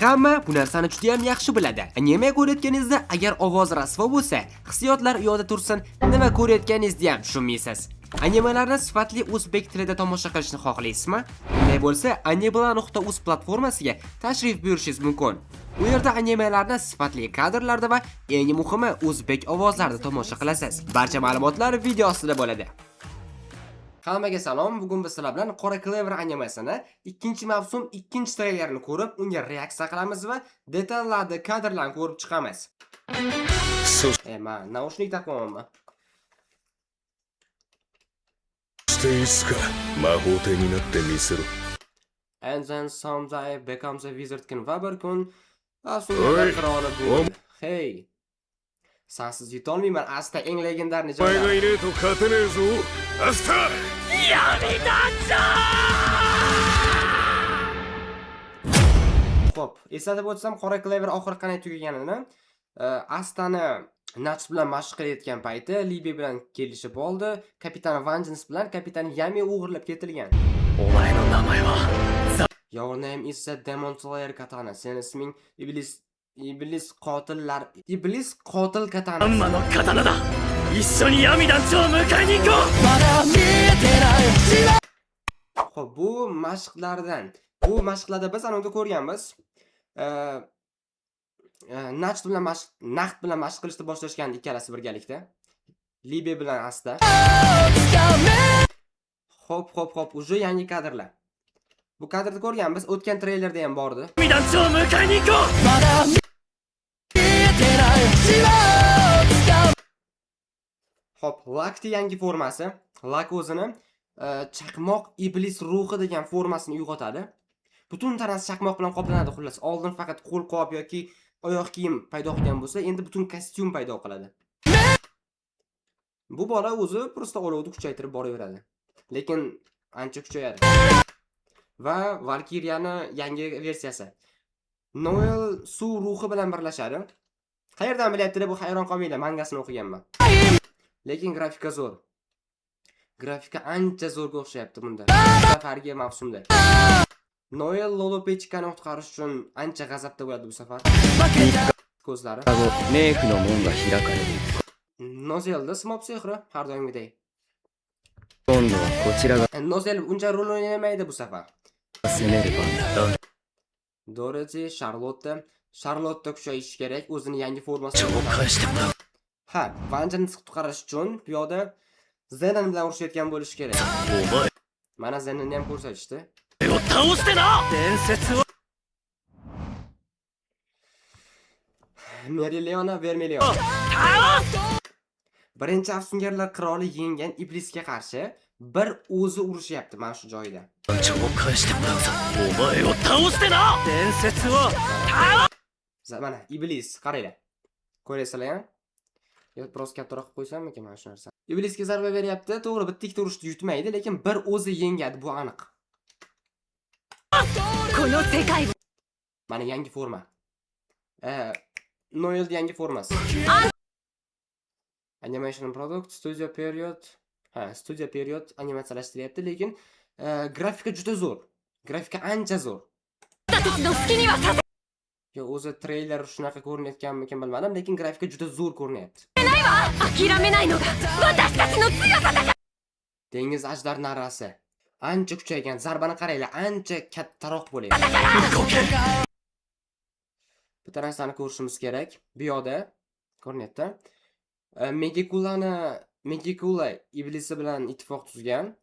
Hamma bu narsani juda ham yaxshi biladi. Anime ko'rayotganingizda agar ovoz rasvo bo'lsa, hissiyotlar u yoqda tursin, nima ko'rayotganingizni ham tushunmaysiz. Animelarni sifatli o'zbek tilida tomosha qilishni xohlaysizmi? Unday bo'lsa, animela.uz platformasiga tashrif buyurishingiz mumkin. U yerda animelarni sifatli kadrlarda va eng muhimi o'zbek ovozlarida tomosha qilasiz. Barcha ma'lumotlar video ostida bo'ladi. Hammaga salom. Bugun biz sizlar bilan Qora Clever animesini ikkinchi mavsum ikkinchi treylerini ko'rib, unga reaksiya qilamiz va detallarda kadrlarni ko'rib chiqamiz. そ E, man naushnik taqyapman. していつか魔法帝になってみせろ。 And then someday becomes a wizard king va bir kun afsonalar Oy, qiroli bo'ldi. Hey. Sansiz yutolmayman, Asta eng легендарный お前が joylar. いねえと勝てねえぞ、アスタ。 Xo'p, eslatib o'tsam, Qora Clever oxiri qanday tugaganini, Astani Nats bilan mashq qilayotgan payti Libi bilan kelishib oldi. Kapitan Vengeance bilan Kapitan Yami o'g'irlab ketilgan. お前の名前は Your name is the Demon Slayer Katana. Sen isming iblis qotillar, iblis qotil アン katanasi. マの刀だ。一緒に闇団長を迎えに行こう。まだ見えてない。 Xo'p, bu mashqlardan. Bu mashqlarda biz ana unda ko'rganmiz. Naqd bilan mashq, naqd bilan mashq qilishni boshlashgandi ikkalasi birgalikda. Libi bilan Asta. Xo'p, xo'p, xo'p, уже yangi kadrlar. Bu kadrni ko'rganmiz, o'tgan treylerda ham bordi. 闇団長を迎えに行こう。まだ見えてない島をつか Xo'p, Lakti yangi formasi. Lak o'zini chaqmoq iblis ruhi degan formasini uyg'otadi. Butun tanasi chaqmoq bilan qoplanadi xullas. Oldin faqat qo'lqop yoki oyoq kiyim paydo qilgan bo'lsa, endi butun kostyum paydo qiladi. Bu bola o'zi просто olovni kuchaytirib boraveradi. Lekin ancha kuchayadi. Va Valkyriani yangi versiyasi. Noel suv ruhi bilan birlashadi. Qayerdan bilyapti deb bu hayron qolmanglar, mangasini o'qiganman. Lekin grafika zo'r. Grafika ancha zo'rga o'xshayapti bunda. Bu safargi mavsumda. Noel Lolopechkani qutqarish uchun ancha g'azabda bo'ladi bu safar. Ko'zlari. 冥府の門が開かれる。 Nozelda simob sehri har doimgidek. 今度はこちらが Nozel uncha rol o'ynamaydi bu safar. 攻める番だ。 Dorothy, Charlotte, Charlotte kuchayishi kerak, o'zini yangi formasini. を返してもらう。 Ha, Vengeance qutqarish uchun bu yoqda Zenon bilan urushayotgan bo'lishi kerak. お前 Mana Zenonni ham ko'rsatishdi. を倒してな。伝説を Meriliona Vermilion. Birinchi afsungarlar qiroli yengan iblisga qarshi bir o'zi urushyapti mana shu joyda. 団長を返してもらうぞ。お前を倒してな。伝説を Mana iblis, qaranglar. Ko'rasizlar, ya? Yo, biroz kattaroq qilib qo'ysammikan mana shu narsani? Iblisga zarba beryapti. To'g'ri, bitta ikkita urishda yutmaydi, lekin bir o'zi yengadi, bu aniq. この世界を Mana yangi forma. Noel yangi formasi. Animation Product Studio Period. Ha, Studio Period animatsiyalashtiryapti, lekin grafika juda zo'r. Grafika ancha zo'r. たちの好きにはさせ Yo, o'zi treyler shunaqa ko'rinayotganmikan bilmadim, lekin grafika juda zo'r ko'rinyapti. 諦めないのが私たちの強さだ。 Dengiz ajdar narasi ancha kuchaygan. Zarbani qaranglar, ancha kattaroq bo'lyapti. Bitta narsani ko'rishimiz kerak. Bu yoqda ko'rinyapti. Megikulani Megikula iblisi bilan ittifoq tuzgan.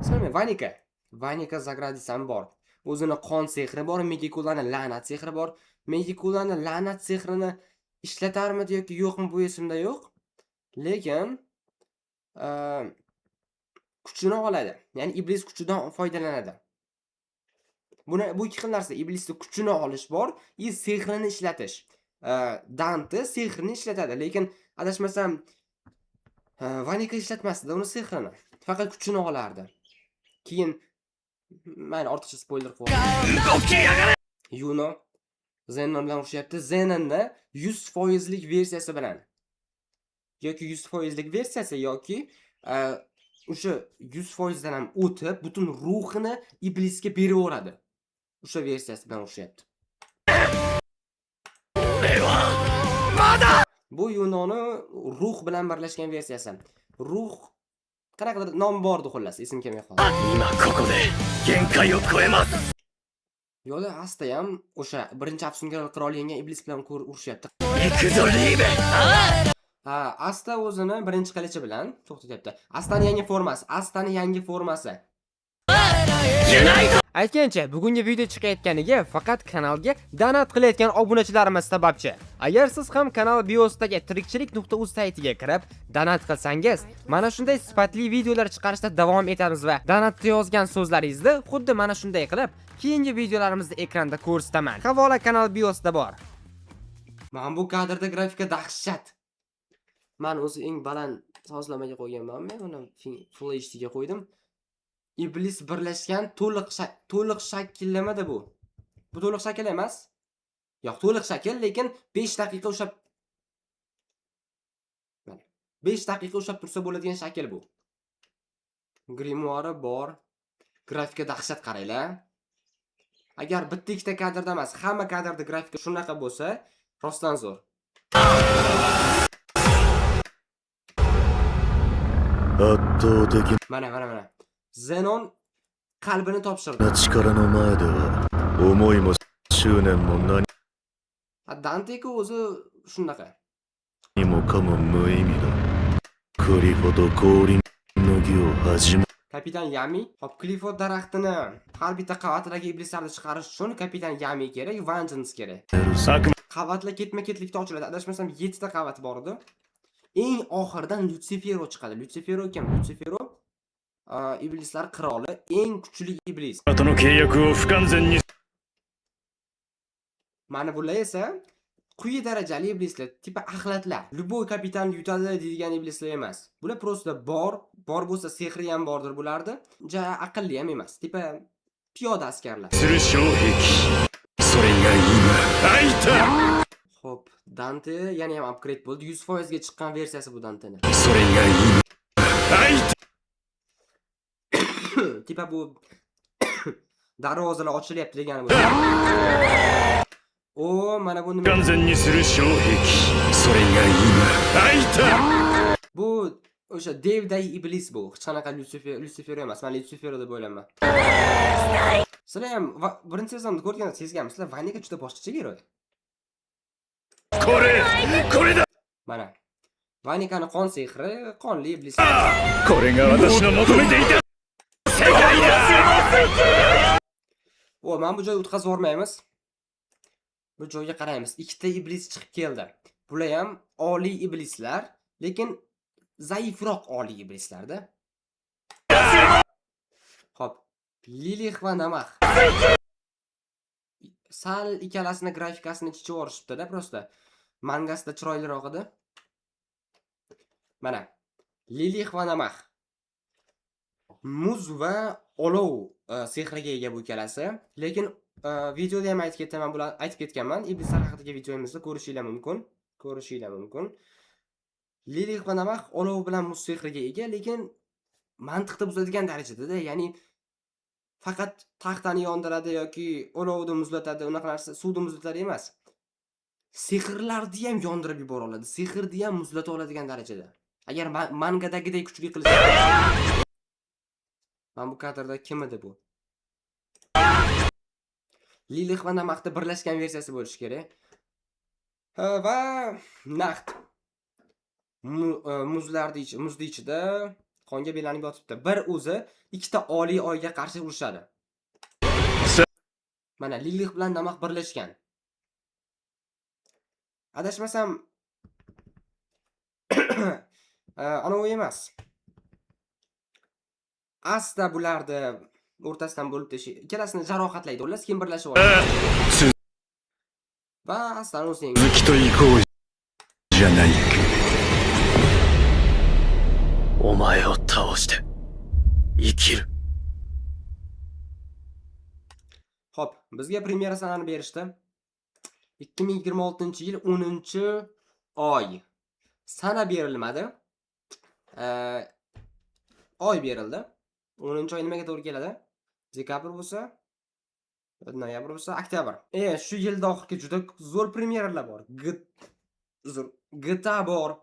Ismi nima? Vanika. Vanika Zagradis ham bor. O'zini qon sehri bor, Megikulani la'nat sehri bor. Megikulani la'nat sehrini ishlatarmidi yoki yo'qmi bu esimda yo'q. Lekin kuchini oladi. Ya'ni iblis kuchidan foydalanadi. Buni bu ikki xil narsa. Iblisni kuchini olish bor, и sehrini ishlatish. Dante sehrini ishlatadi, lekin adashmasam Vanika ishlatmasdi uni sehrini. Faqat kuchini olardi. Keyin mayli, ortiqcha spoiler qilib. Yuno Zenon bilan urushyapti. Zenonni 100%lik versiyasi bilan yoki 100%lik versiyasi yoki o'sha 100% dan ham o'tib, butun ruhini iblisga beraveradi. O'sha versiyasi bilan urushyapti. Bu Yunoni ruh bilan birlashgan versiyasi. Ruh qanaqadir nom bordi xullas, esim kelmay qoldi. 今ここで限界を超えます。 Yo'la Asta ham o'sha birinchi afsungar qirol yengan iblis bilan urushyapti. 行くぞリーベ。 Ha, Asta o'zini birinchi qilichi bilan to'xtatyapti. Astani yangi formasi, Astani yangi formasi. ユナイト。 Aytgancha, bugungi video chiqayotganiga faqat kanalga donat qilayotgan obunachilarimiz sababchi. Agar siz ham kanal biosdagi tirikchilik.uz saytiga kirib, donat qilsangiz, mana shunday sifatli videolar chiqarishda davom etamiz va donatda yozgan so'zlaringizni xuddi mana shunday qilib, keyingi videolarimizda ekranda ko'rsataman. Havola kanal biosida bor. Mana bu kadrda grafika dahshat. Man o'zi eng baland sozlamaga qo'yganman, men uni Full HD ga qo'ydim. Iblis birlashgan to'liq shakllamada bu. Bu to'liq shakl emas. Yo'q, to'liq shakl, lekin 5 daqiqa ushlab, mana, 5 daqiqa ushlab tursa bo'ladigan shakl bu. Grimoire bor. Grafika dahshat, qaranglar. Agar bitta ikkita kadrda emas, hamma kadrda grafika shunaqa bo'lsa, rostdan zo'r. 圧倒的 Mana, mana, mana. Zenon qalbini topshirdi. な力の前では思いも執念も何 Ha, Dante-ku o'zi shunaqa. もかも無意味だ。クリフォと降臨の儀を始め Kapitan Yami, hop, Clifford daraxtini har bitta qavatidagi iblislarni chiqarish uchun Kapitan Yami kerak, Vengeance kerak. るぞ。悪 Qavatlar ketma-ketlikda ochiladi. Adashmasam 7 ta qavat bor edi. Eng oxiridan Lucifero chiqadi. Lucifero kim? Lucifero iblislar qiroli, eng kuchli iblis. 魔との契約を不完全に Mana bular esa quyi darajali iblislar, типа axlatlar. Любой kapitan yutadi deydigan iblislar emas. Bular просто bor, bor bo'lsa sehri ham bordir bularda. Ja aqlli ham emas. Типа piyoda askarlar. する障壁、それが今開いた。 Xo'p, Dante yana ham upgrade bo'ldi. 100% ga chiqqan versiyasi bu Danteni. それが今開いた。 Типа bu darvozalar ochilyapti degani bu. O, mana bu 不 nima? 完全にする障壁、それが今開いた。 Bu o'sha devday iblis bu. Hech qanaqa Lucifer emas. Men Lucifer deb o'ylayman. Sizlar ham birinchi sezonda ko'rganda sezganmisizlar, Vanika juda boshqacha герой. これこれだ。 Mana. Vanikani qon sehri, qonli iblis. これが私の求めていた世界だ。 O, mana bu joyda o'tkazib yubormaymiz. Bu joyga qaraymiz. Ikkita iblis chiqib keldi. Bular ham oliy iblislar, lekin zaifroq oliy iblislarda. Xo'p, Lilith va Namah. Sal ikkalasini grafikasini chichib yuborishibdi-da, просто. Mangasida chiroyliroq edi. Mana. Lilith va Namah. Muz va olov sehriga ega bu ikkalasi. Lekin videoda ham aytib ketaman, bular aytib ketganman. Iblislar haqidagi videomizda ko'rishinglar mumkin. Ko'rishinglar mumkin. Lilith va Namah olov bilan muz sehriga ega, lekin mantiqni buzadigan darajada-da, ya'ni faqat taxtani yondiradi yoki olovni muzlatadi, unaqa narsa, suvni muzlatadi emas. Sehrlarni ham yondirib yubora oladi, sehrni ham muzlata oladigan darajada. Agar mangadagidek kuchli qilsa. Mana bu kadrda kim edi bu? Lilith va Namahda birlashgan versiyasi bo'lishi kerak. Ha, va Naxt. Muzli ichida qonga belanib yotibdi. Bir o'zi ikkita oliy oyga qarshi urushadi. Mana Lilith bilan Namah birlashgan. Adashmasam anavi emas. Asta bularni o'rtasidan bo'lib teshi, ikkalasini jarohatlaydi, xullas, keyin birlashib oladi. Va Astani o'zi yengadi. 続きと行こうじゃないか。お前を倒して生きる。 Xo'p, bizga premyera sanani berishdi. 2026-yil 10-oy. Sana berilmadi. Oy berildi. 10-oy nimaga to'g'ri keladi? Dekabr bo'lsa, noyabr bo'lsa, oktyabr. Shu yilda oxirgi juda zo'r premyeralar bor. Uzr, GTA bor.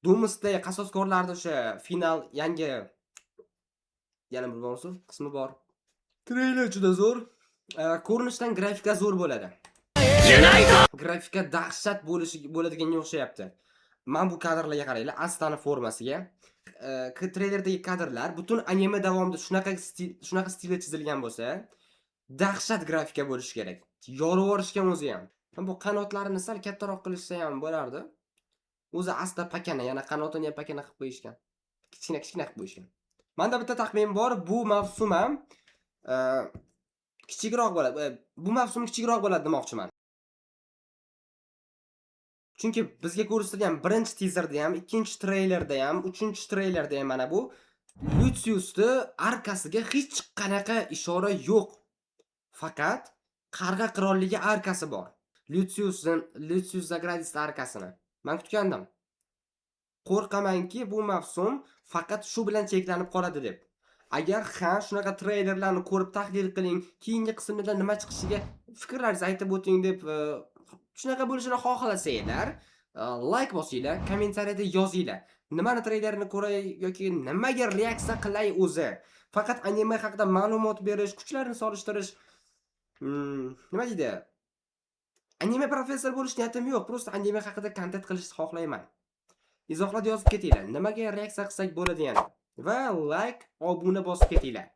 Doomsday, qasoskorlarni o'sha final, yangi yana bir mavsum qismi bor. Treyler juda zo'r. Ko'rinishdan grafika zo'r bo'ladi. Grafika dahshat bo'lishi bo'ladiganga o'xshayapti. Mana bu kadrlarga qaranglar, Astani formasiga. Treylerdagi kadrlar butun anime davomida shunaqa stil, shunaqa stilda chizilgan bo'lsa, dahshat grafika bo'lishi kerak. Yorib yuborishgan o'zi ham. Bu qanotlarini sal kattaroq qilishsa ham bo'lardi. O'zi Asta pakana, yana qanotini ham pakana qilib qo'yishgan. Kichkina kichkina qilib qo'yishgan. Menda bitta taxmin bor, bu mavsum ham kichikroq bo'ladi. Bu mavsum kichikroq bo'ladi demoqchiman. Chunki bizga ko'rsatilgan birinchi tizerda ham, ikkinchi treylerda ham, uchinchi treylerda ham mana bu Luciusni arkasiga hech qanaqa ishora yo'q. Faqat Qarg'a qirolligi arkasi bor. Lucius Zagradis arkasini. Men kutgandim. Qo'rqamanki, bu mavsum faqat shu bilan cheklanib qoladi deb. Agar ha, shunaqa treylerlarni ko'rib tahlil qiling, keyingi qismida nima chiqishiga fikrlaringizni aytib o'ting deb shunaqa bo'lishini xohlasanglar, like bosinglar, kommentariyada yozinglar. Nimani treylerini ko'ray yoki nimaga reaksiya qilay o'zi? Faqat anime haqida ma'lumot berish, kuchlarni solishtirish, nima deydi? Anime professor bo'lish niyatim yo'q, просто anime haqida kontent qilishni xohlayman. Izohlarda yozib ketinglar. Nimaga reaksiya qilsak bo'ladi yana? Va like, obuna bosib ketinglar.